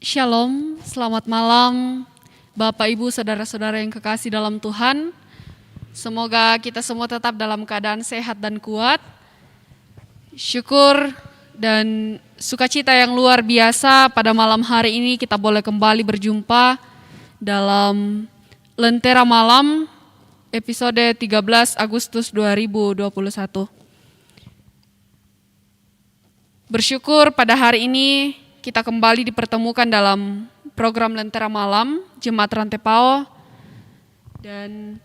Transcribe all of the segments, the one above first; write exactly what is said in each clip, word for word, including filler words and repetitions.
Shalom, selamat malam Bapak, Ibu, Saudara-saudara yang kekasih dalam Tuhan. Semoga kita semua tetap dalam keadaan sehat dan kuat. Syukur dan sukacita yang luar biasa, pada malam hari ini kita boleh kembali berjumpa dalam Lentera Malam episode tiga belas Agustus dua ribu dua puluh satu. Bersyukur pada hari ini kita kembali dipertemukan dalam program Lentera Malam Jemaat Rantepao. Dan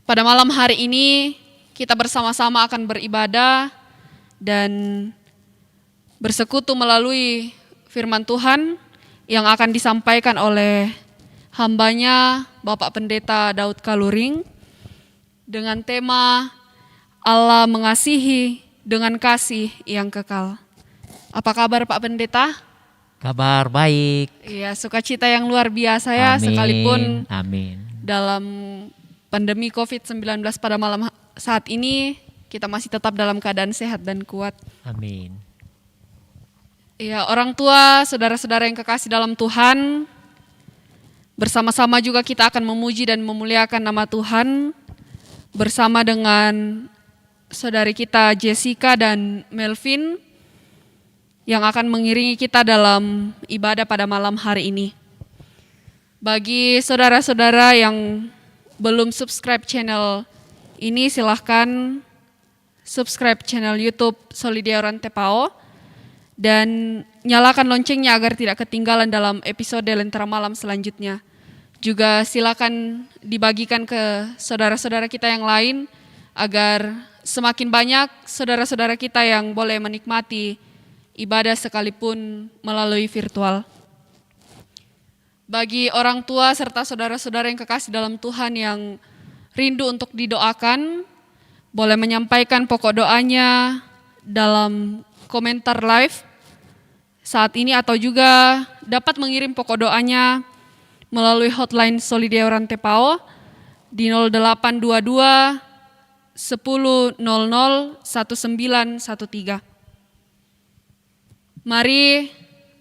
pada malam hari ini kita bersama-sama akan beribadah dan bersekutu melalui firman Tuhan yang akan disampaikan oleh hambanya, Bapak Pendeta Daud Kaluring, dengan tema Allah mengasihi dengan kasih yang kekal. Apa kabar, Pak Pendeta? Kabar baik. Iya, sukacita yang luar biasa ya, Amin. Sekalipun Amin. Dalam pandemi covid sembilan belas pada malam ha-, saat ini, kita masih tetap dalam keadaan sehat dan kuat. Amin. Iya, orang tua, saudara-saudara yang kekasih dalam Tuhan, bersama-sama juga kita akan memuji dan memuliakan nama Tuhan bersama dengan saudari kita Jessica dan Melvin yang akan mengiringi kita dalam ibadah pada malam hari ini. Bagi saudara-saudara yang belum subscribe channel ini, silahkan subscribe channel YouTube Solidia Rantepao dan nyalakan loncengnya agar tidak ketinggalan dalam episode Lentera Malam selanjutnya. Juga silakan dibagikan ke saudara-saudara kita yang lain agar semakin banyak saudara-saudara kita yang boleh menikmati ibadah sekalipun melalui virtual. Bagi orang tua serta saudara-saudara yang kekasih dalam Tuhan yang rindu untuk didoakan, boleh menyampaikan pokok doanya dalam komentar live saat ini atau juga dapat mengirim pokok doanya melalui hotline Solidia Rantepao di nol delapan dua dua, sepuluh nol nol, satu sembilan satu tiga. Mari,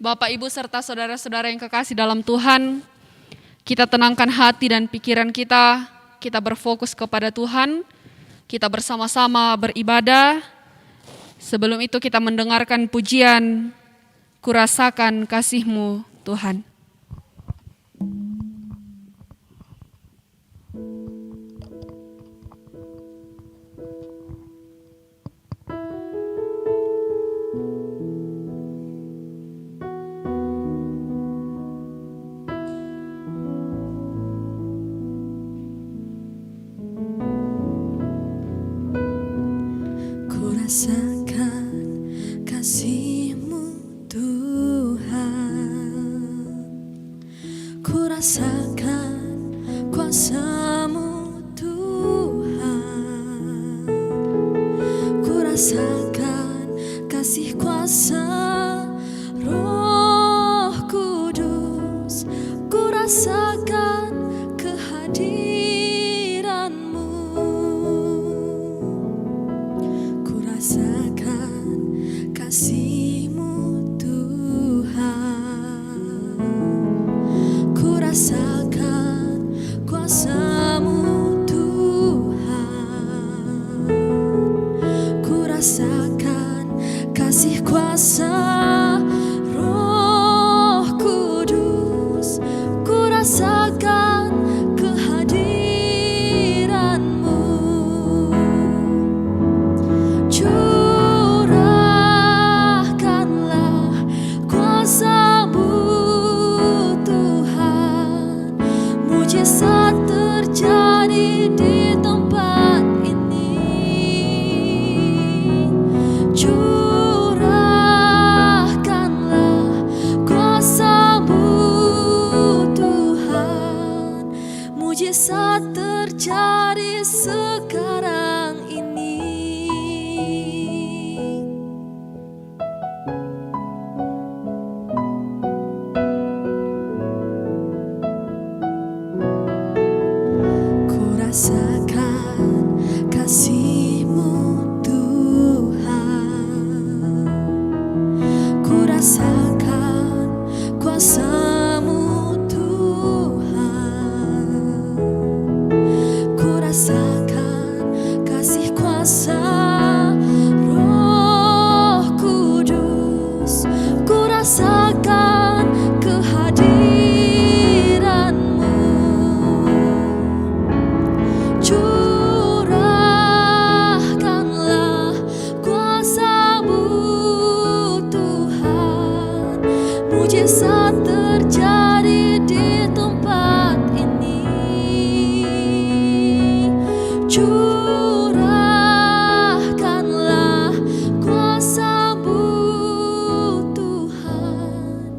Bapak, Ibu, serta saudara-saudara yang kekasih dalam Tuhan, kita tenangkan hati dan pikiran kita, kita berfokus kepada Tuhan, kita bersama-sama beribadah. Sebelum itu, kita mendengarkan pujian, "Kurasakan Kasih-Mu, Tuhan." Kurasakan kasih-Mu, Tuhan. Kurasakan kuasa-Mu, Tuhan. Kurasakan kasih kuasa Roh Kudus. Kurasakan kehadiran-Mu. Kurasakan kasih-Mu, Tuhan. Kurasakan kuasa-Mu, Tuhan. Kurasakan kasih kuasa Roh Kudus. Kurasakan kehadiran-Mu. Curahkanlah kuasa-Mu, Tuhan. Mujizat terjadi di tempat ini. Curahkanlah kuasa-Mu, Tuhan. Mujizat terjadi sekarang ini. Kurasakan kasih-Mu, Tuhan. Kurasakan Rasakan kehadiran-Mu. Curahkanlah kuasa-Mu, Tuhan. Mujizat terjadi di tempat ini. Curahkanlah kuasa-Mu, Tuhan.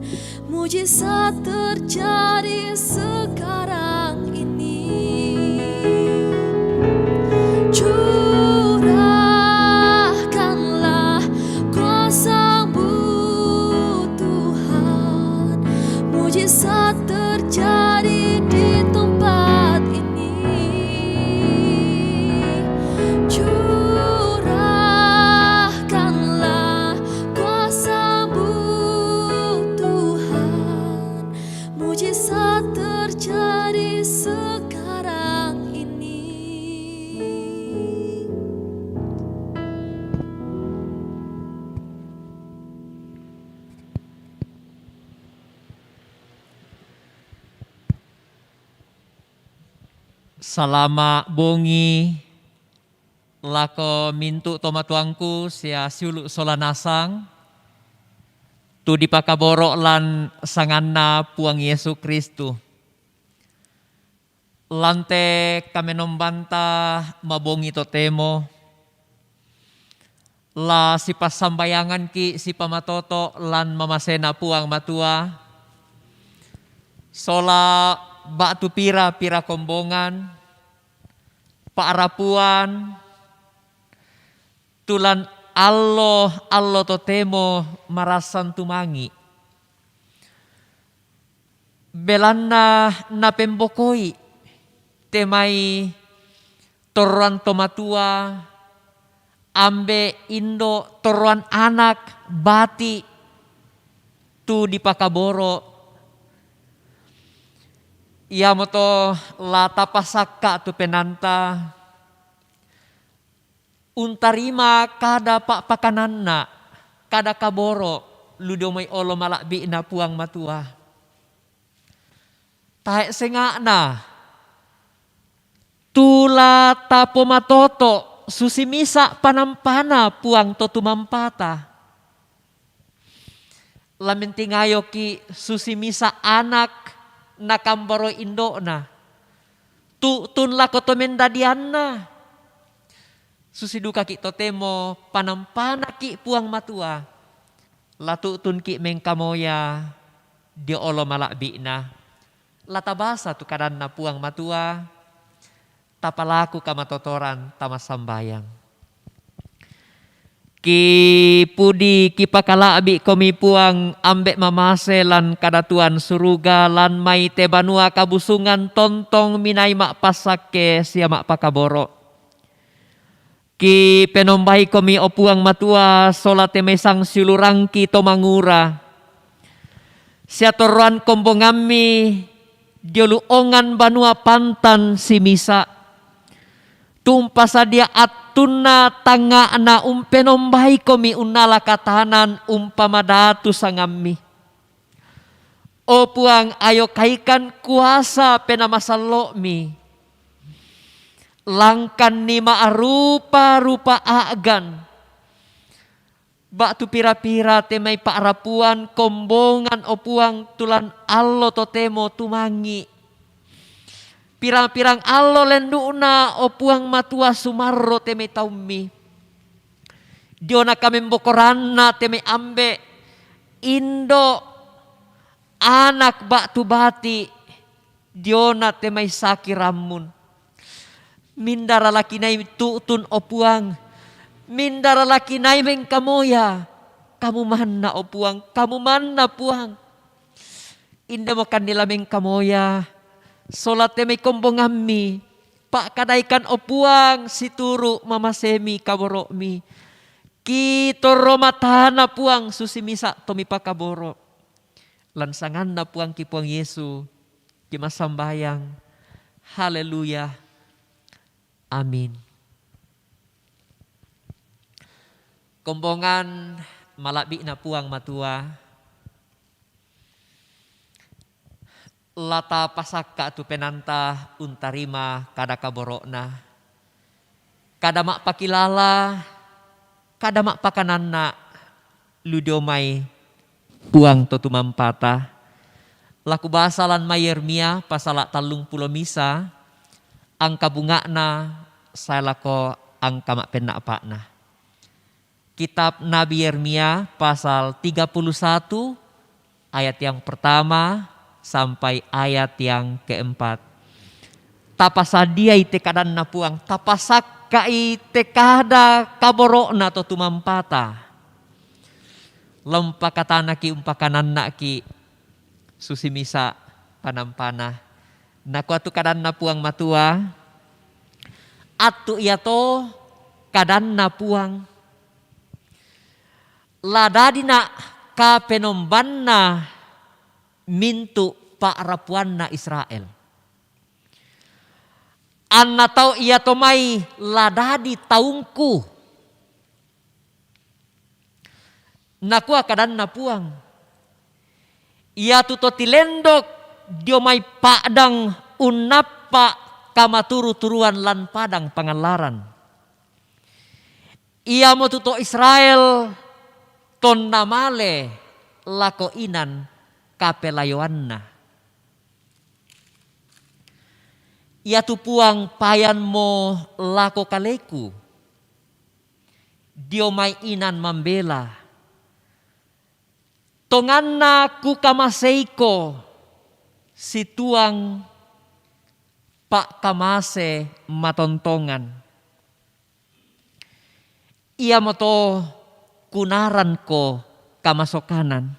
Mujizat terjadi sekarang ini. Curahkanlah kuasa-Mu, Tuhan. Mujizat terjadi di tempat ini. Curahkanlah kuasa-Mu, Tuhan. Mujizat terjadi sekarang ini. Salama' bongi lako mintu' tomatuangku sia siulu' sola nasang, tu dipakaboro' lan sanganNa Puang Yesu Kristus. Lan te kamenombanta mabongi totemo, la sipassambayanganki' sipamatoto' lan mamasena Puang Matua, sola ba'tu pira-pira kombongan, pa'rapuan, tu lan allo-allo totemo marassan tumangi'. Belanna napembokoi te mai torroan tomatua, ambe', indo', torroan anak, bati', tu dipakaboro'. Iamoto la tapasakka' tu penaanta, untarima kada pa'pakananna, kada kaboro' lu dio mai olo mala'bi'na Puang Matua. Tae' senga'na, tu la tapomatoto' susi misa' panampana Puang to tumampata. La mentingayoki' susi misa' anak nakambaroi indo'na, tu'tun lako to mendadianna. Susi dukaki' totemo panampanaki' Puang Matua, la tu'tunki' mengkamoya dio olo mala'bi'na. La tabasa tu kadanna Puang Matua, tapalaku kamatotoran, tamassambayang. Kipudi kipakala'bi'komi Puang, ambe' mamase lan kadatuan suruga, lan mai te banua kabusungan tontong minai ma'passakke sia ma'pakaboro'. Kipenombaikomi, o Puang Matua, sola te mai sangsiulurangki to mangura, sia torroan kombongammi dio lu ongan banua pantan simisa', tu umpasadia attunna tangnga'na umpenombaikomi unnala katanan umpamadatu sangammi. O Puang, ayo kaikan kuasa penamasallo'mi, langkanni ma'rupa-rupa a'gan, ba'tu pira-pira te mai pa'rapuan kombongan, o Puang, tu lan allo totemo tumangi'. Pirang-pirang allo lendu'na, o Puang Matua, sumarro te mai taummi. Diona kamembokoranna te mai ambe', indo', anak ba'tu bati', diona te mai saki rammun. Mindara la kinai tu'tun, o Puang, mindara la kinai mengkamoya, Kamu manna, o Puang, Kamu manna, Puang. Indemokanni la mengkamoya sola te mai kombongammi, pa'kadaikan, o Puang, situru' mamasemi kaboro'mi. Kitorro matana, Puang, susi misa' to mipakaboro'. Lan sanganna Puangki Puang Yesu kimassambayang. Haleluya. Amin. Kombongan mala'bi'na Puang Matua, La tapasakka tu penanta untarima kada kaboro'na, kada ma'pakilala, kada ma'pakananna lu dio mai Puang to tumampata. Laku basa lan mai Yeremia pasala tallung pulo misa, angka bunga'na sae lako angka ma'penna'pa'na. Kitab Nabi Yeremia pasal tiga puluh satu ayat yang pertama sampai ayat yang keempat. Tapasadiai te kadanna Puang, tapasakka'i te kada kaboro'na to tumampata. Lempa katanaki umpakanannaki susi misa panampana. Nakua tu kadanna Puang Matua, attu iato kadanna Puang, la dadina' kapenombanna mintu' pa'rapuanna Israel. Anna tau iato mai la dadi taungku. Nakua kadanna Puang, iatu to tilendok dio mai pa'dang unnappa' kamaturu-turuan lan padang pangallaran. Iamotu to Israel tonna male lako inan kapelayoanna. Iatu Puang payanmo lako kaleku, dio mai inan mambela. Tonganna kukamaseiko, situang pa'kamase matontongan. Iamoto kunaranko kamasokanan.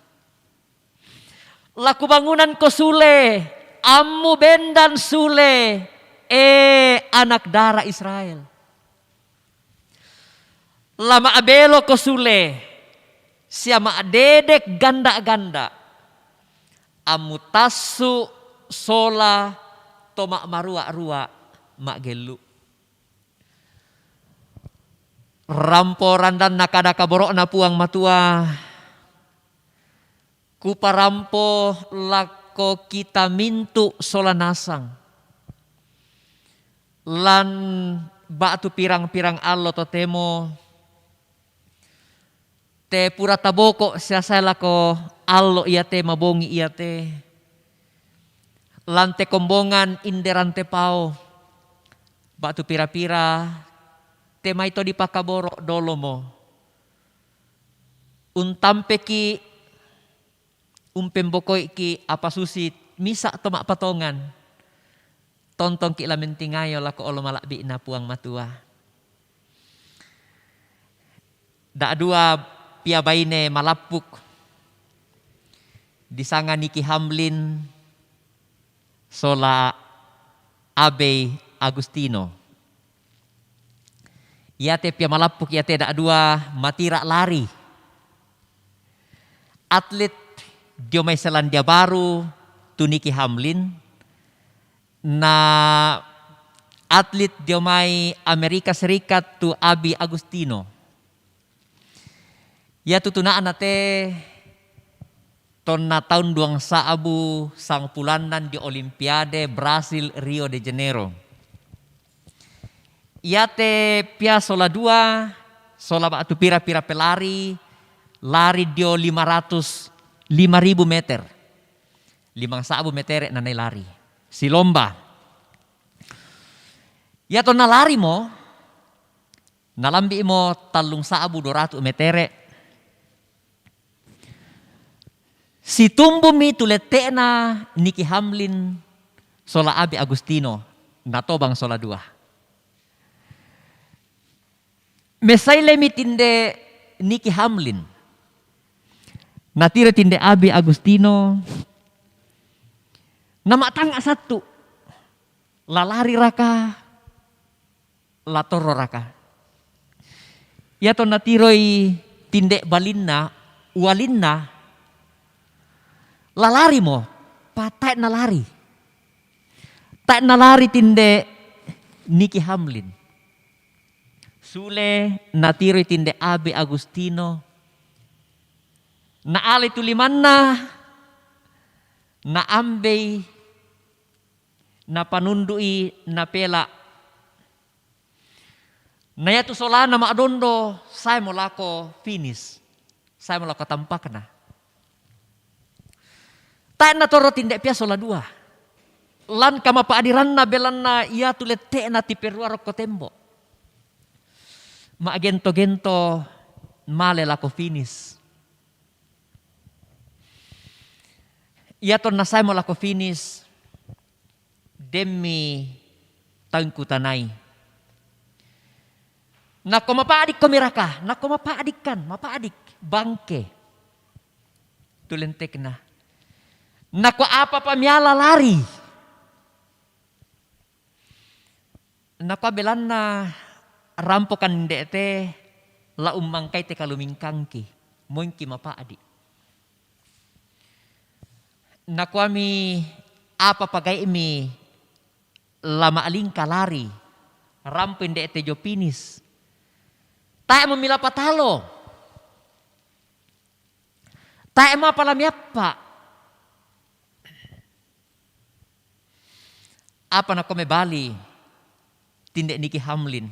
La kubangunanko sule, ammu bendan sule, e anak dara Israel. La ma'beloko sule, sia ma'dedek ganda-ganda, ammu tassu sola to ma'marua-rua ma'gellu. Rampo randanna kada kaboro'na Puang Matua, kuparampo lako kita mintu' sola nasang. Lan ba'tu pirang-pirang allo totemo, te pura taboko' sia sae lako allo iate mabongi iate. Lan te kombongan inde rante pao, ba'tu pira-pira te mai to dipakaboro' dolomo. Untampeki', umpembokoiki' apa susi misa' to ma'patongan. Tontongki' la mentingayo lako olo mala'bi'na Puang Matua. Da'dua pia baine malappuk, disanga Nicky Hamblin sola Abey Agustino. Iate pia malappuk iate da'dua matira lari. Atlet dio mai Selandia Baru tu Nicky Hamblin, na atlet dio mai Amerika Serikat tu Abey Agustino. Iatu tuna'na te tonna taun duang sa'bu sangpulo annan di Olimpiade Brasil, Rio de Janeiro. Iate pia sola dua, sola ba'tu pira-pira pelari, lari dio lima ratus, lima ribu meter. Limang sa'bu metere' nanai lari. Silomba. Iatonna larimo, nalambi'mo tallung sa'bu dua ratu metere'. Situmbummi tu lette'na Nicky Hamblin sola Abey Agustino, natobang sola dua. Mesailemi tinde Nicky Hamblin. Natiro tinde Abey Agustino. Nama'tangnga' sattu. La lari raka, la torro raka. Iatonna tiroi tinde balinna, uwalinna, la larimo, pa tae' nalari. Tae' nalari tinde Nicky Hamblin. Sule natiroi tinde Abey Agustino. Naalai tu limanna, naambei Napanundu'i napela'. Na iatu solana ma'dondo, saemo lako finish. Saemo lako tampakna. Tae' natoro tinde pia sola dua. Lan kamapa'diranna belanna iatu lette'na tiperua rokko tembo. Ma'gento-gento male lako finish. Iatonna saemo lako finish, demmi tangkutanai. Nakko mapa'dikko miraka, nakko mapa'dikkan, mapa'dik, bangke. Tu lentekna. Nakko apa pamiala lari. Nakua belanna rampokan nde'te la ummangkai te kalumingkangki, moingki mapa'di. Nakuami apa pagai'mi la ma'lingka lari, rampo nde'te jo finish. Tae' mumila patalo. Tae' mapala miappa. Apa nakua mebali tinde Niki Hamlin?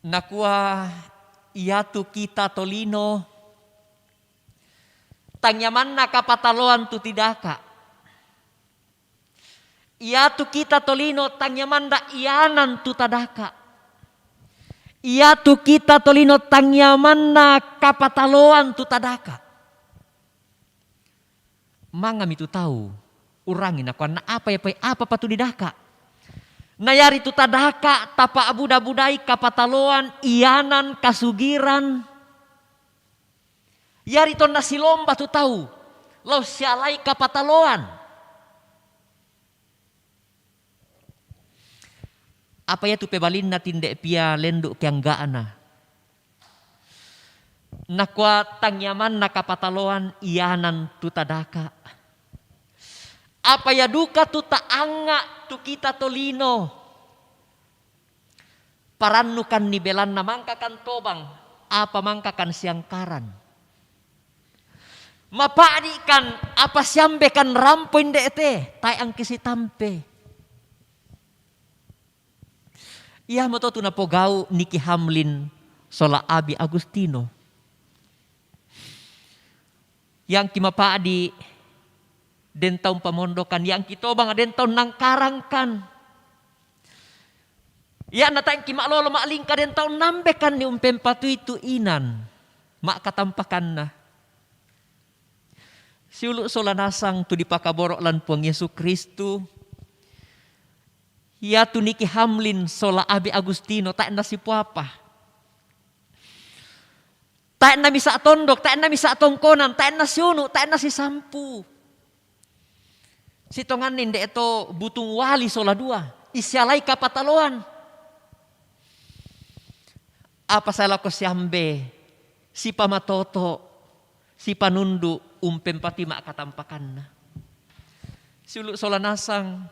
Nakua, iatu kita tolino, tangiamanna kapataloan tu tidaka. Iatu kita tolino tangiamanna ianan tu tadaka. Iatu kita tolino tangiamanna kapataloan tu tadaka. Mangami tu tau, urangi nakuanna apa ya pai apa patu didaka. Na yari tu tadaka tapa'buda-budai kapataloan, ianan, kasugiran. Yari tonna silomba tu tau, lao sialai kapataloan. Apa iatu pebalinna tinde pia lendu' keangga'na? Nakua tangiamanna kapataloan ianan tu tadaka. Apa ia duka tu ta'angnga tu kita tolino? Parannukanni belanna mangkakan tobang, apa mangkakan siangkaran. Mapa'di'kan apa siambekan rampo inde'te, tae' angki sitampe. Iamoto tu napogau' Niki Hamlin sola Abi Agustino. Yangki mapa'di' den tau pamondokan, yangki tobang den tau nangkarangkan. Ia natangki ma'lolo ma'lingka den tau nambekanni umpempatui tu inan ma'katampakanna. Siulu' sola nasang tu dipakaboro' lan Puang Yesu Kristu, iatu Niki Hamlin sola Abi Agustino tae' nasipoapa. Tae' namisa tondok, tae' namisa tongkonan, tae' nasiunu', tae' nasisampu. Sitonganni nde'to butung wali sola dua, isialai kapataloan. Apa sae lako siambe, sipamatoto', sipanundu' umpempatui ma'katampakanna. Siulu' sola nasang,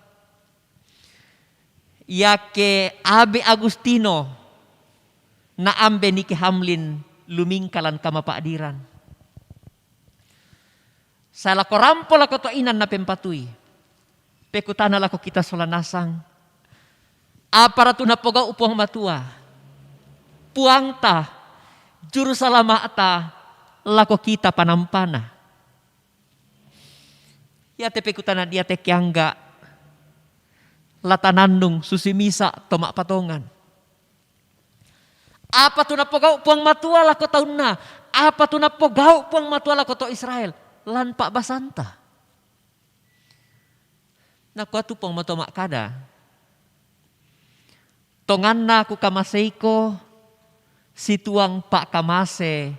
iyakke Abi Agustino naambe Niki Hamlin lumingka lan kamapa'diran. Sae lako rampo lako to inan napempatui. Pekutana lako kita sola nasang. Apara tu napogau' Puang Matua, Puangta, Juru Salama'ta, lako kita panampana? Iate pekutana iate keangga', la tanannung susi misa' to ma'patongan. Apa tu napogau' Puang Matua lako taunna? Apa tu napogau' Puang Matua lako to Israel lan pa'basanta? Nakua tu Puang Matua ma'kada, "Tonganna Kukamaseiko situang pa'kamase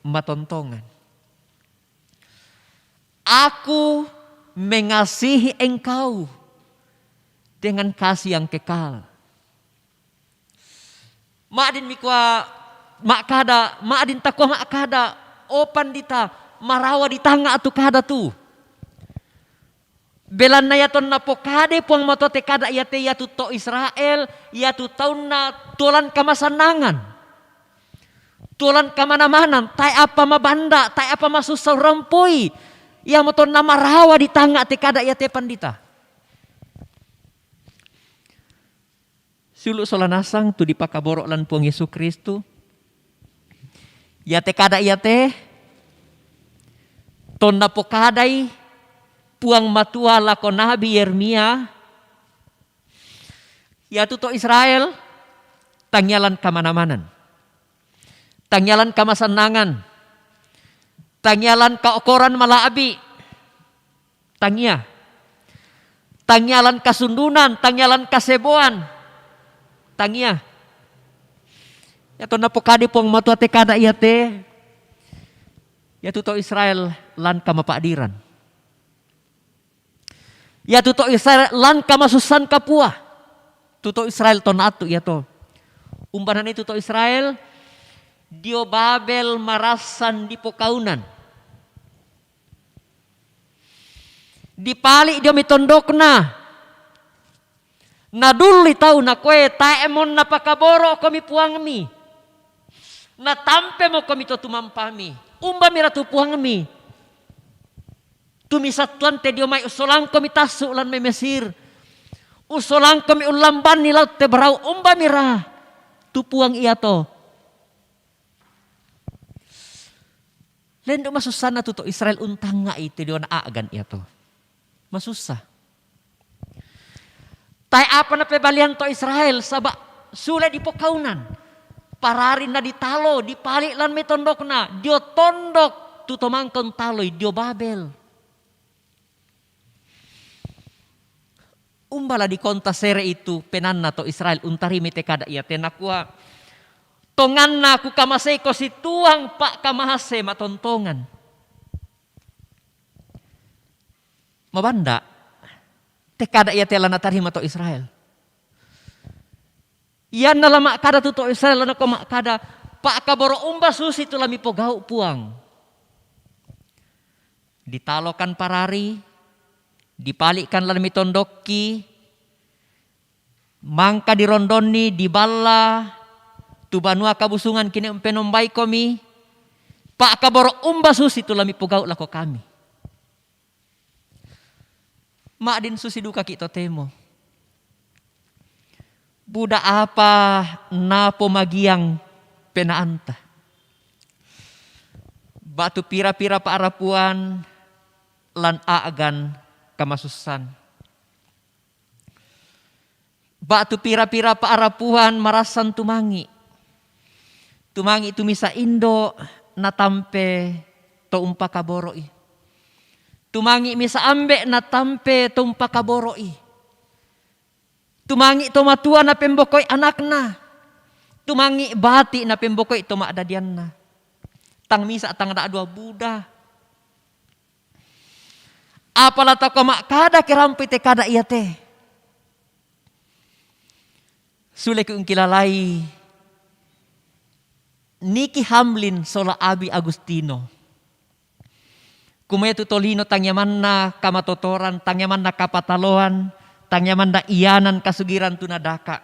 matontongan." Aku mengasihi engkau dengan kasih yang kekal. Ma'din mikua ma'kada, ma'din takua ma'kada, "O Pandita, marawa ditanga' tu kada tu." Belanna iatonna pokade Puang Matua te kada iate iatu to Israel, iatu taunna tuolan kamasannangan. Tuolan kamana-manan, tae' apa mabanda, tae' apa masussa urampoi. Iamoto namarawa ditanga' te kada iate Pandita. Tulu sola nasang tu dipakaboro' lan Puang Yesu Kristu. Iate kada iate, tonna pokadai Puang Matua lako nabi Yeremia, iatu to Israel, tangialan kamanamanan, tangialan kamasannangan, tangialan kaokoran mala'bi, tangia. Tangialan kasundunan, tangialan kaseboan. Tangia. Iatu napokadai Puang Matua te kada iate, iatu to Israel lan kamapa'diran. Iatu to Israel lan kamasussan kapua. Tu to Israel to na'attu iato. Umbanan itu to Israel, dio Babel marassan dipokaunan. Dipali' dio mai tondokna. Nadulli tau nakoe, tae' mon napakaboro'komi puangmi. Natampemo komi to tumampami. Umbamira tu puangmi? Tu misattuante dio mai ussolangkomi tassu' lan mai Mesir. Ussolangkomi ullambanni laut te barau, umbamira tu puang iato? Lendu' masussanna tu to Israel untangnga'i te diona a'gan iato. Masussa. Tae' apa napebalian to Israel, saba' sule dipokaunan. Parari na ditalo, dipali' lan mai tondokna, dio tondok tu to mangka untaloi, dio Babel. Umbala dikonta sere itu penanna to Israel untarimai te kada iate, nakua, tonganna kukamaseiko situang pa'kamase matontongan. Mabanda' te kada iate la natarima to Israel. Ianna la ma'kada tu to Israel, la nakua ma'kada, pa'kaboro' umba susi tu la mipogau' Puang. Ditalokan parari, dipali'kan lan mai tondokki, mangka dirondonni, diballa tu banua kabusungan kini umpenombaikomi, pa'kaboro' umba susi tu la mipogau' lako kami. Ma'din susi dukaki' totemo. Buda apa napomagiang penaanta? Ba'tu pira-pira pa'rapuan lan a'gan kamasussan. Ba'tu pira-pira pa'rapuan marassan tumangi'. Tumangi' tu misa' indo' natampe to umpakaboro'i. Tumangi' misa' ambe' natampe to umpakaboro'i. Tumangi' to matua napembokoi anakna. Tumangi' bati' napembokoi to ma'dadianna. Tang misa', tang da'dua, buda. Apa la tau ma'kada ke rampoi te kada iate? Sule ku ungkilalai Nicky Hamlin sola Abi Agustino. Kumetu tolino tangiamanna kamatotoran, tangiamanna kapataloan, tangiamanna ianan kasugiran tu nadaka'.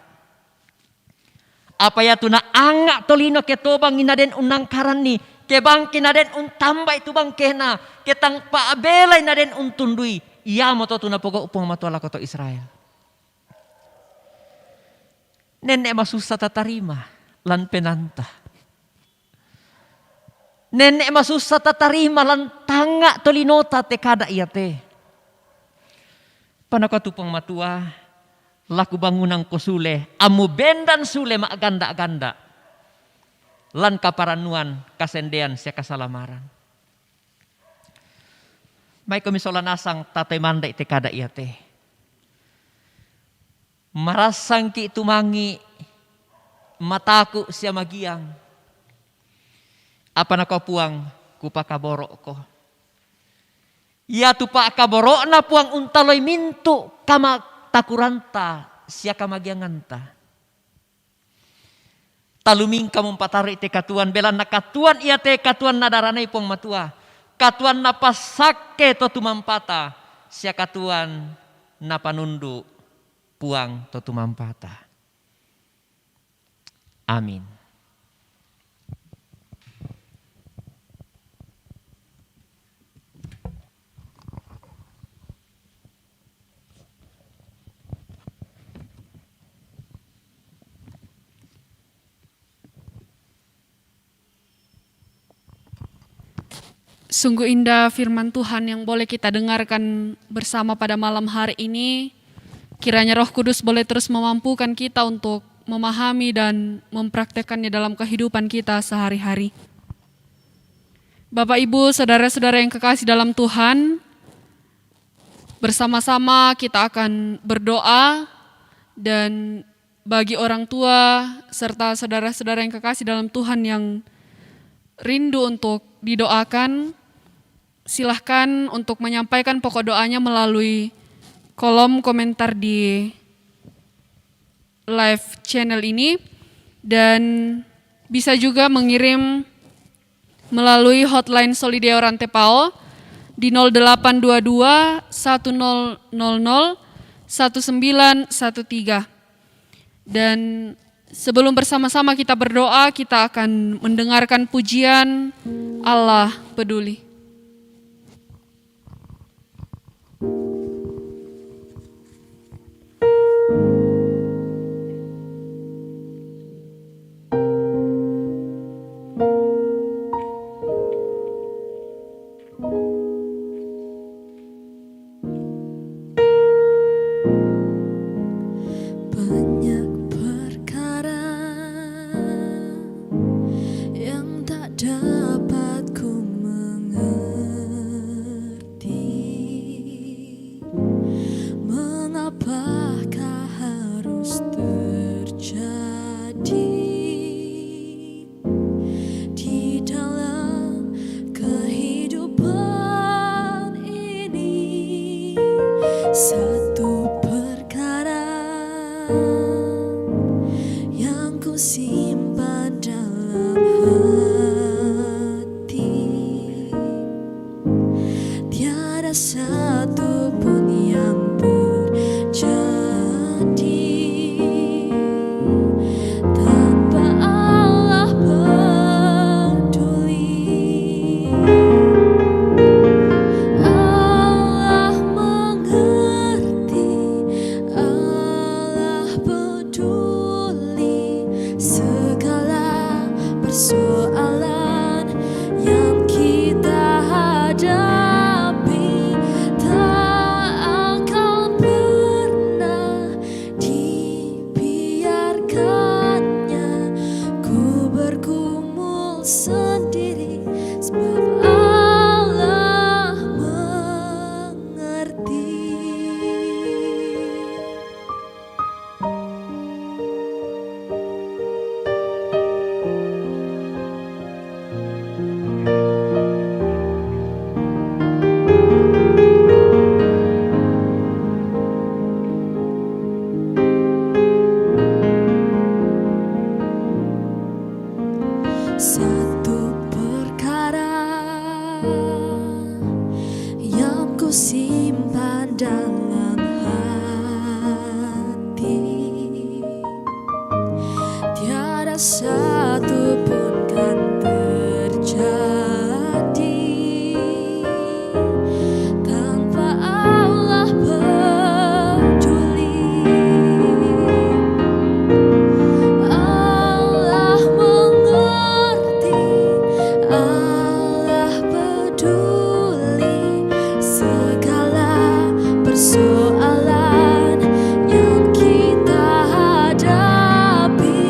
Apa iatu naanga' tolino ke tobangi naden unnangkaranni, ke bangki naden untambai tu bangkena, ke tang pa'belai naden untundui, iamoto tu napogau' Puang Matua lako to Israel. Nenne' masussa tatarima lan penaanta. Nenne' masussa tatarima lan tangnga' tolinota te kada iate. Panakua tu Puang Matua, laku bangunangko sule, ammu bendan sule ma'ganda'-ganda' lan kaparannuan, kasendean sia kasalamaran. Maikomi sola nasang tatai mandai te kada iate. Marassangki' tumangi', mataku' sia magiang. Apa nakua Puang, kupakaboro'ko. Iatu pa'kaboro'na Puang untaloi mintu' kamatakuranta sia kamagianganta. Talumingka mumpataru'i te katuoan, belanna katuoan iate katuoan nadaranai Puang Matua, katuoan napassakke to tumampata, sia katuoan napanundu' Puang to tumampata. Amin. Sungguh indah firman Tuhan yang boleh kita dengarkan bersama pada malam hari ini. Kiranya Roh Kudus boleh terus memampukan kita untuk memahami dan mempraktekkannya dalam kehidupan kita sehari-hari. Bapak, Ibu, saudara-saudara yang kekasih dalam Tuhan, bersama-sama kita akan berdoa, dan bagi orang tua serta saudara-saudara yang kekasih dalam Tuhan yang rindu untuk didoakan, silahkan untuk menyampaikan pokok doanya melalui kolom komentar di live channel ini, dan bisa juga mengirim melalui hotline Solideo Rantepao di nol delapan dua dua, satu nol nol nol, satu sembilan satu tiga. Dan sebelum bersama-sama kita berdoa, kita akan mendengarkan pujian Allah Peduli. Banyak perkara yang tak dapat ku mengerti. Mengapakah harus terjadi di dalam kehidupan ini? Satu perkara yang ku simpan dalam hati, tiada satu pun yang terjadi tanpa Allah peduli. Allah mengerti, Allah peduli segala persoalan yang kita hadapi. Tak akan pernah dibiarkannya ku bergumul sendiri, sebab Allah mengerti. Satu perkara yang ku simpan dalam hati, tiada satu pun kan terjadi tanpa Allah peduli. Allah mengerti, Allah peduli segala persoalan yang kita hadapi.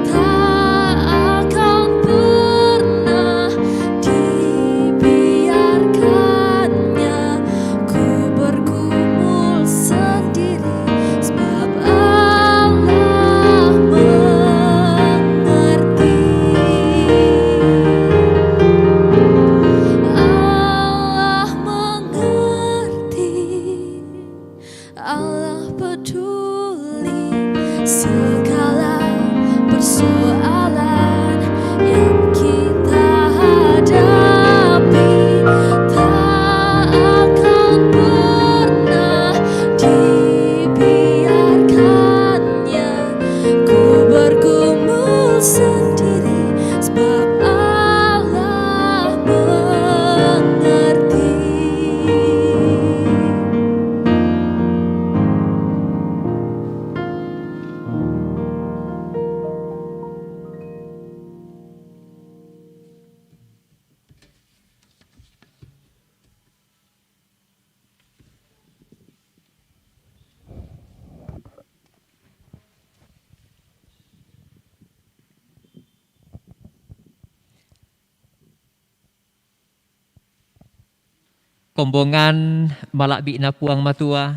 Tak akan pernah dibiarkannya ku bergumul sendiri, sebab Allah mengerti. Kombongan mala'bi'na Puang Matua.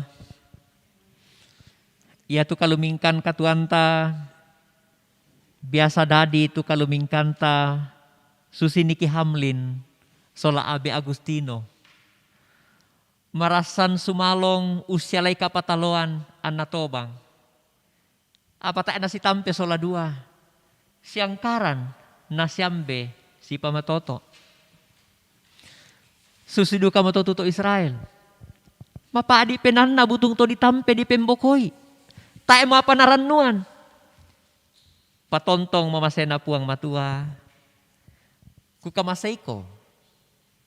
Iatu kalumingkan katuoanta, biasa dadi tu kalumingkanta, susi niki Hamlin, sola Abe Agustino. Marassan sumalong ussialai kapataloan anna tobang. Apa tae' nasitampe sola dua. Siangkaran, nasiambe, sipamatoto'. Susi duka moto tu to Israel. Mapa'di' penaanna butung to ditampe dipembokoi. Tae' mo apa narannuan. Patontong mamasena Puang Matua. Kukamaseiko.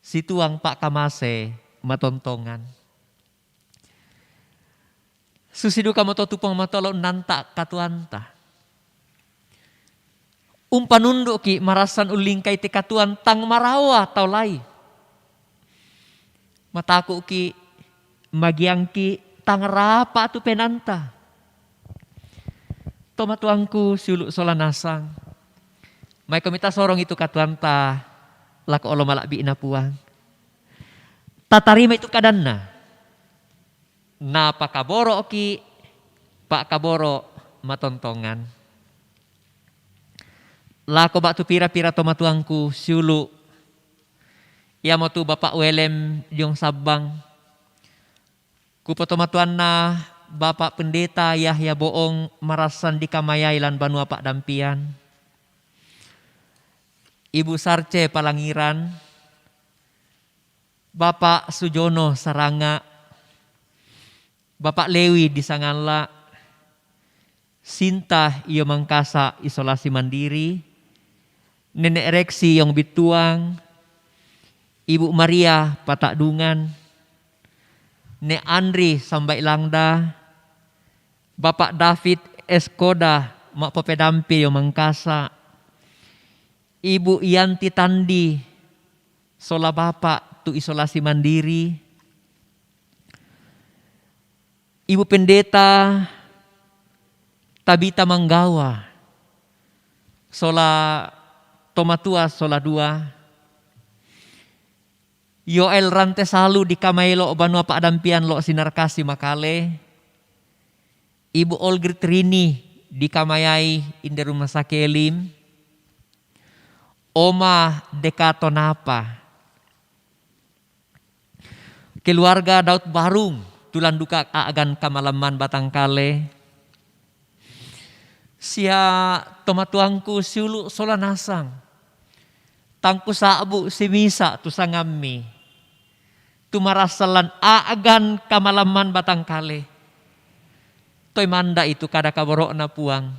Situang pa'kamase matontongan. Susi duka moto tu Puang Matua lo' nanta' katuoanta. Umpanundu'ki' marassan ullingkai te katuoan tang maraoa tau lai. Mataku'ki', magiangki', tang rapa' tu penaanta. Tomatuangku siulu' sola nasang. Maikomi tasorong itu katuoanta lako olo mala'bi'na Puang. Tatarimai tu kadanna. Napakaboro'ki', pa'kaboro' matontongan. Lako ba'tu pira-pira tomatuangku siulu', iamotu Bapa' Welem diong Sabbang, kupotomatuanna Bapa' Pendeta Yahya Boong marassan dikamayai lan banua pa'dampian, Ibu Sarce Palangiran, Bapa' Sujono Saranga, Bapa' Lewi di Sangalla', Sinta io Mangkasa isolasi mandiri, Nene' Reksi iong Bittuang, Ibu Maria Pata'dungan, Ne' Andri Sambai Langda, Bapa' David Eskoda ma'popedampi io Mangkasa, Ibu Yanti Tandi, sola Bapa' tu isolasi mandiri, Ibu Pendeta Tabita Manggawa, sola tomatua sola dua, Yoel Rantesalu dikamaelo banua pa'dampian lo' Sinar Kasi Makale, Ibu Olgrit Rini dikamayai inde rumah sakit Elim, Oma Dekato Napa. Keluarga Daud Barung, tulan duka a'gan kamalamman Batangkale. Sia tomatuangku siulu' sola nasang. Tangku sa'bu simisa' tu sangammi. Tu marassan lan a'gan kamalamman Batangkale. Toi manda'i tu kada kaboro'na Puang.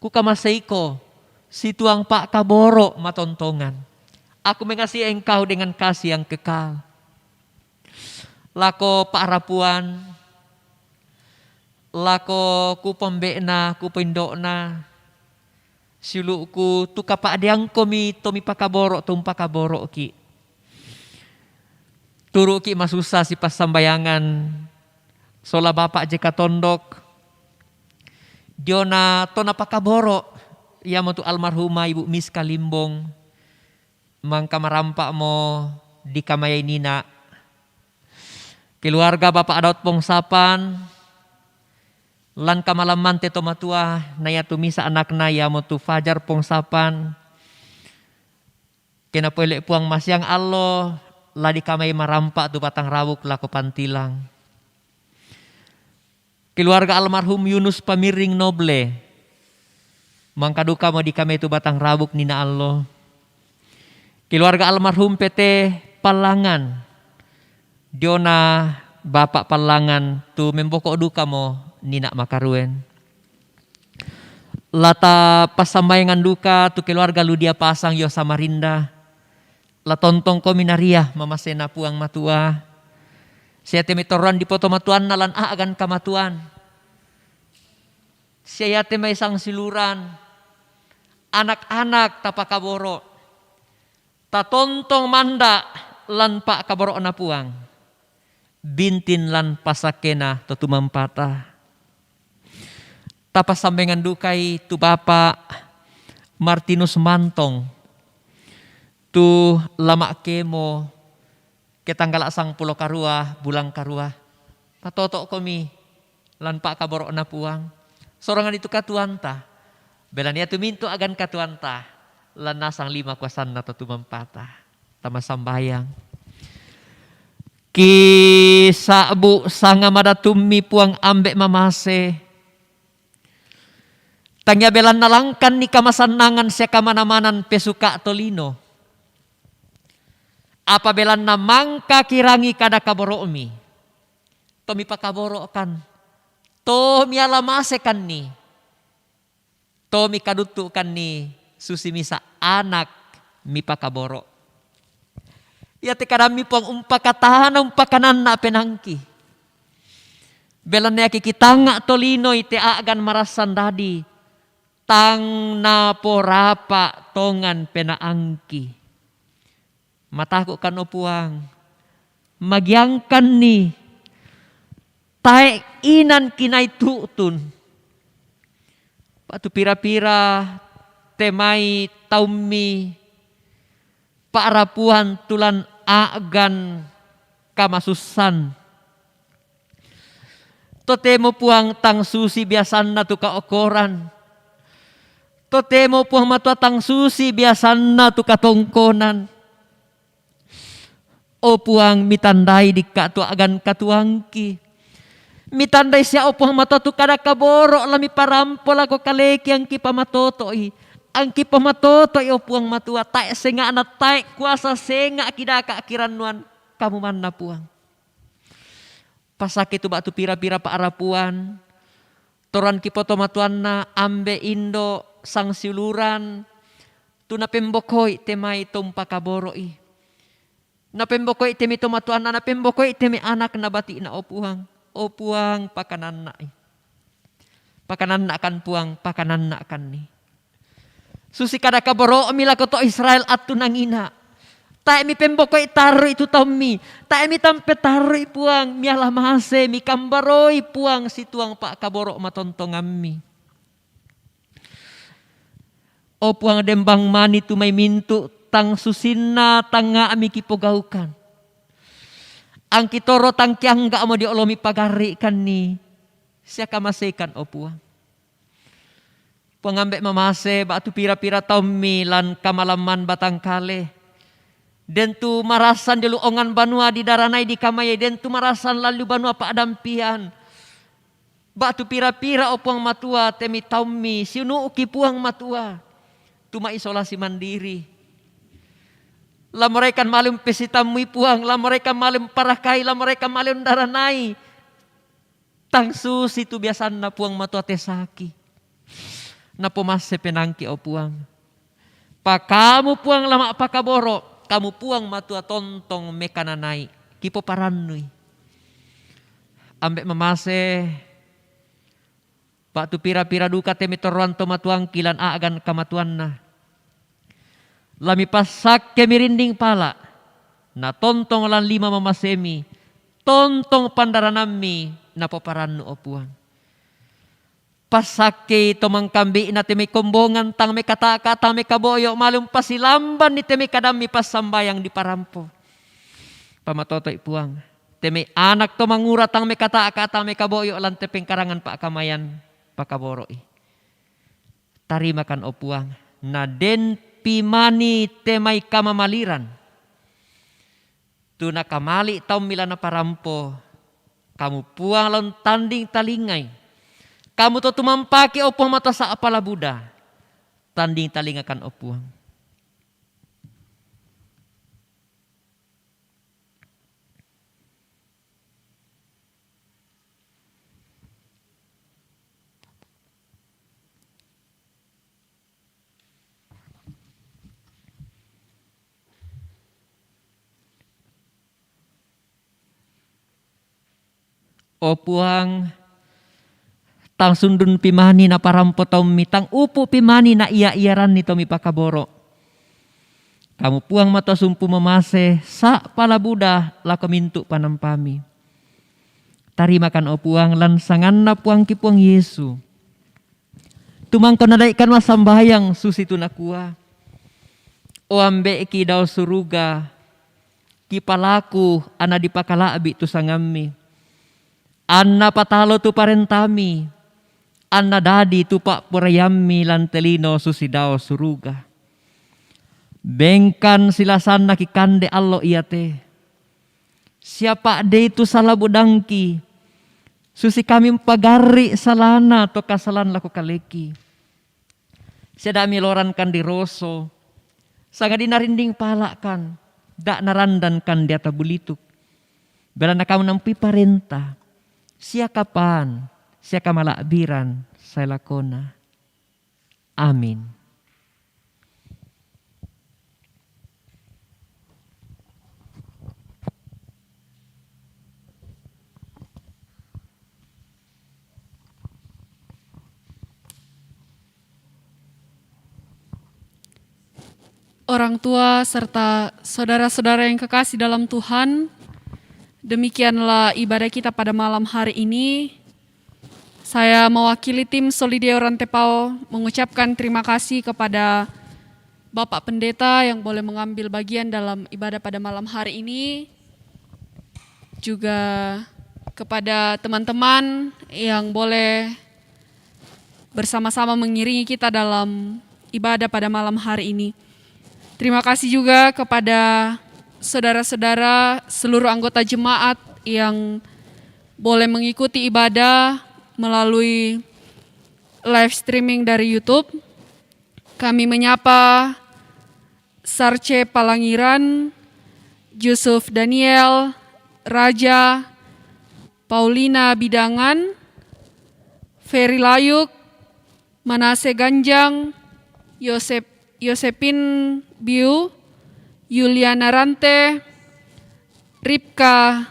Kukamaseiko, situang pa'kaboro' matontongan. Aku mengasihi engkau dengan kasih yang kekal. Lako pa'rapuan, lako kupombe'na, kupoindo'na, siulu'ku tu kapa'diangkomi to mipakaboro' to umpakaboro'ki'. Turu'ki' masussa sipassambayangan sola Bapa' Jeka Tondok, diona to napakaboro', iamotu almarhumah Ibu Miska Limbong, mangka marampa'mo dikamayai Nina'. Keluarga Bapa' Daud Pongsapan, lan kamalammante tomatua, na iatu misa' anakna iamotu Fajar Pongsapan, ke napoele' Puang masiang allo, la dikamai marampa' tu Batang Rabuk lako Pantilang. Keluarga almarhum Yunus Pamirring Noble, mangka dukamo dikamai tu Batang Rabuk Nina' allo. Keluarga almarhum P T Pallangan, diona Bapa' Pallangan tu memboko' dukamo Nina' makaruen. La tapassambayangan duka tu keluarga Ludia Pasang io Samarinda. La tontongkomi naria mamasena Puang Matua. Sia te mai torroan dipotomatuanna lan a'gan kamatuan. Sia iate mai sangsiuluran, anak-anak tapakaboro'. Tatontong manda' lan pa'kaboro'na Puang. Bintin lan pasakkena to tumampata. Tapassambayangan dukai tu Bapa' Martinus Mantong, tu Lama' Kemo, Ke tanggal sangpulo karua, bulan karua. Patoto' komi lan pa'kaboro'na Puang. Sorongan itu katuoanta. Belan ia tu mintu' a'gan katuoanta, lan nasang lima kuasanna to tumampata. Tama sambayang. Kisa'bu' sanga madatummi Puang ambe' mamase. Tangia belanna langkanni kamasannangan sia kamana-manan pesuka' tolino. Apa belanna mangka kirangi kada kaboro'mi. To mipakaboro'kan. To miala masekanni. To mikaduttu'kanni susi misa' anak mipakaboro'. Iate kadammi Puang umpakatana, umpakananna' penaangki. Belanna iaki kitanga' tolinoi te a'gan marassan dadi, tang naporapa' tongan penaangki. Mataku'kan, o Puang, magiangkanni, tae' inan kinai tu'tun. Ba'tu pira-pira te mai taummi pa'rapuan tu lan a'gan kamasussan. Totemo Puang tang susi biasanna tu kaokkoran. Totemo Puang Matua tang susi biasanna tu katongkonan. O Puang, mitandai dikka' tu a'gan katuoangki. Mitandai sia, o Puang Matua, tu kada kaboro' la miparampo lako kaleki angki pamatoto'i. Angki pamatoto'i, o Puang Matua, tae' senga'na, tae' kuasa senga'ki daka' kirannuan Kamu manna, Puang. Passakkei tu ba'tu pira-pira pa'rapuan, toroanki potomatuanna, ambe', indo', sangsiuluran, tu napembokoi te mai to umpakaboro'i. Napembokoi te mai tomatuanna, napembokoi te mai anakna bati'na, o Puang. O Puang, pakananna'i. Pakananna'kan, Puang, pakananna'kanni. Susi kada kaboro'mi lako to Israel attu nangina. Tae' mipembokoi tarru'i tu taummi. Tae' mitampe tarru'i, Puang, miala mase, mikambaroi, Puang, situang pa'kaboro' matontongammi. O Puang, dembang mani tu mai mintu' tang susinna tangnga'mi kipogaukan. Angki toro tang kiangga'mo dio olomi pagarri'kanni sia kamasekan, o Puang. Puang ambe' mamase, ba'tu pira-pira taummi lan kamalamman batang kale. Den tu marassan dilu ongan banua didaranai dikamaei, den tu marassan lan lu banua pa'dampian. Ba'tu pira-pira, o Puang Matua, te mai taummi siunu'ki, Puang Matua, tu maisolasi mandiri. La morekan male umpesitammui, Puang, la morekan male umparakai, la morekan male undaranai. Tang susi tu biasanna, Puang Matua, te saki. Napomasse penaangki, o Puang. Pakamu, Puang, la ma'pakaboro', Kamu, Puang Matua, tontong mekananai, kipoparannui. Ambe' mamase, ba'tu pira-pira duka te mai toroan tomatuangki lan a'gan kamatuanna. La mipassakke mirinding pala', na tontong lan lima mamasemi, tontong pandaranammi napoparannu, o Puang. Passakkei to mangkambi'na te mai kombongan tang mai kata'ka' tang mai kabo'yo' male umpasilambanni te mai kadammi passambayang diparampo. Pamatoto'i, Puang. Te mai anak to mangura tang mai kata'ka' tang mai kabo'yo' lan te pengkarangan pa'kamayan pakaboro'i. Tarimakan, o Puang, na den pimani te mai kamamaliran tu nakamali' taummi la naparampo. Kamu, Puang, la untanding talingai. Kamu to tumampaki, o Puang, matasa' pala buda. Tanding talingakan, o Puang. O Puang, tang sundun pimani naparampo taummi, tang upu' pimani na ia-iaranni to mipakaboro'. Kamu, Puang, Matua sumpu mamase, sa' pala buda lako mintu' panampami. Tarimakan, o Puang, lan sanganna Puangki Puang Yesu. Tumangko nadai'kan massambayang susitu nakua, O Ambe'ki dao suruga, Kipalaku anna dipakala'bi' tu sangammi, anna patalo tu parentami, anna dadi tu pa'poraiammi lan te lino susi dao suruga. Bengkan silasanna kikande allo iate, sia pa'dei tu sala budangki, susi kami mpagarri' salana to kasalan lako kaleki. Sia da' milorankan diroso, sangadinna rinding pala'kan, da' narandankan di ata bulituk. Belanna kamu nampui parenta, sia kapan, sia kamala'biran sae lakona. Amin. Orang tua serta saudara-saudara yang kekasih dalam Tuhan, demikianlah ibadah kita pada malam hari ini. Saya mewakili tim Solideo Rantepao mengucapkan terima kasih kepada Bapak Pendeta yang boleh mengambil bagian dalam ibadah pada malam hari ini, juga kepada teman-teman yang boleh bersama-sama mengiringi kita dalam ibadah pada malam hari ini. Terima kasih juga kepada saudara-saudara seluruh anggota jemaat yang boleh mengikuti ibadah melalui live streaming dari YouTube. Kami menyapa Sarce Palangiran, Yusuf Daniel, Raja, Paulina Bidangan, Ferry Layuk, Manase Ganjang, Yosep, Yosepin Biu, Yuliana Rante, Ripka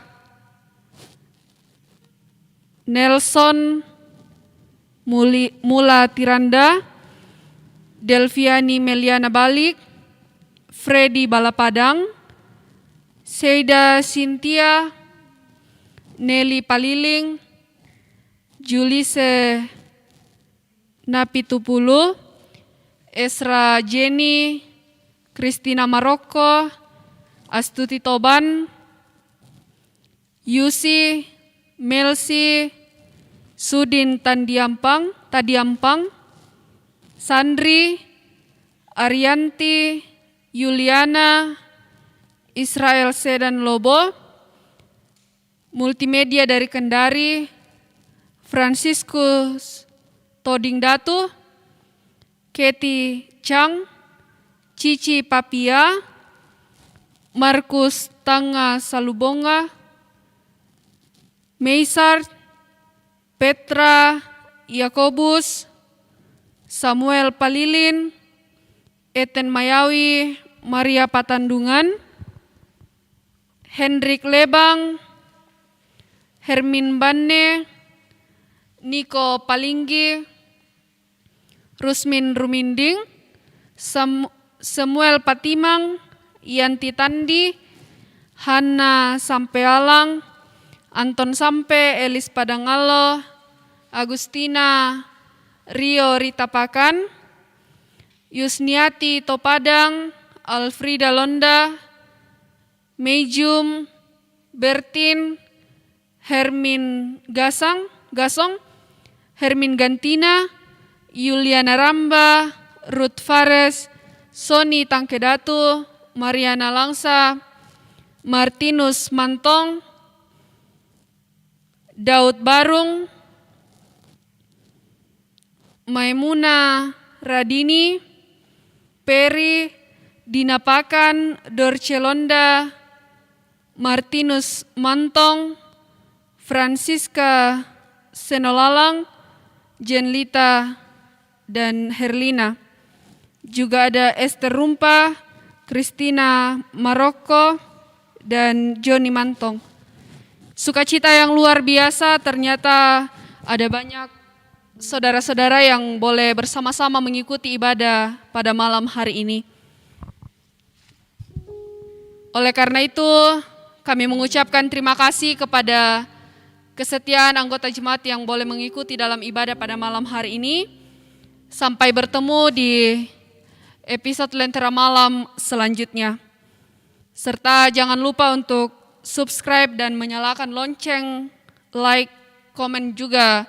Nelson, Muli, Mula Tiranda, Delviani Meliana Balik, Freddy Balapadang, Seida Sintia, Nelly Paliling, Julise Napitupulu, Esra Jenny, Christina Marokko, Astuti Toban, Yusi, Melsi, Sudin Tandiampang, Tadiampang, Sandri, Arianti, Yuliana, Israel Sedan Lobo, Multimedia dari Kendari, Franciscus Toding Datu, Keti Chang, Cici Papia, Markus Tanga Salubonga, Meisar, Petra, Yakobus, Samuel Palilin, Eten Mayawi, Maria Patandungan, Hendrik Lebang, Hermin Banne, Niko Palinggi, Rusmin Ruminding, Sam, Samuel Patimang, Yanti Tandi, Hanna Sampealang, Anton Sampe, Elis Padangallo, Agustina, Rio Ritapakan, Yusniati Topadang, Alfrida Londa, Meijum, Bertin, Hermin Gasang, Gasong, Hermin Gantina, Yuliana Ramba, Ruth Fares, Sony Tangkedatu, Mariana Langsa, Martinus Mantong, Daud Barung, Maimuna Radini, Peri, Dinapakan, Dorcelonda, Martinus Mantong, Francisca Senolalang, Jenlita, dan Herlina. Juga ada Esther Rumpa, Christina Marokko, dan Joni Mantong. Sukacita yang luar biasa, ternyata ada banyak saudara-saudara yang boleh bersama-sama mengikuti ibadah pada malam hari ini. Oleh karena itu, kami mengucapkan terima kasih kepada kesetiaan anggota jemaat yang boleh mengikuti dalam ibadah pada malam hari ini. Sampai bertemu di episode Lentera Malam selanjutnya. Serta jangan lupa untuk subscribe dan menyalakan lonceng, like, komen, juga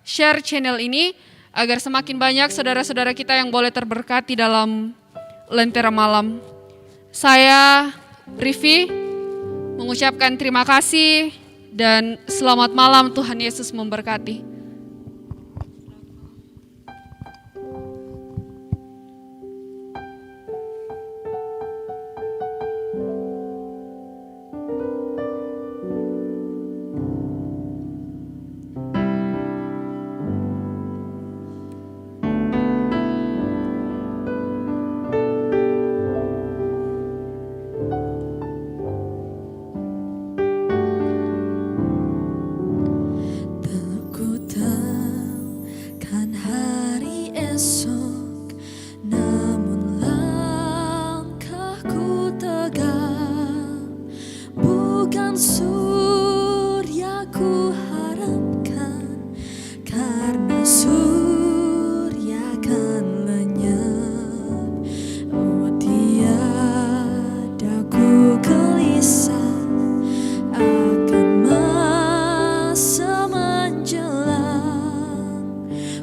share channel ini agar semakin banyak saudara-saudara kita yang boleh terberkati dalam Lentera Malam. Saya, Rivi, mengucapkan terima kasih dan selamat malam. Tuhan Yesus memberkati. Takkan hari esok, namun langkahku tegak. Bukan surya ku harapkan, karena surya kan lenyap. Oh, tiada ku gelisah akan masa menjelang.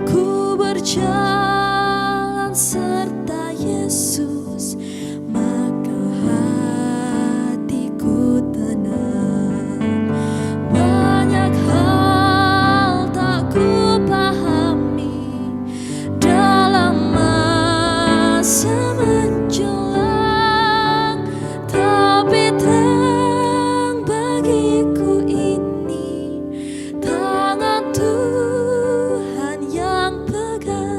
Ku berjalan serta Yesus, maka hatiku tenang. Banyak hal tak ku pahami dalam masa menjelang, tapi terang bagiku ini tangan Tuhan yang pegang.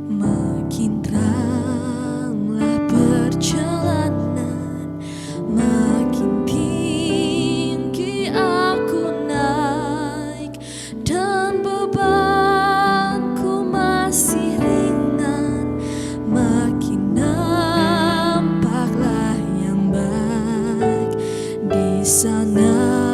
Makin teranglah perjalanan, makin tinggi aku naik, dan bebanku masih ringan. Makin nampaklah yang baik di sana.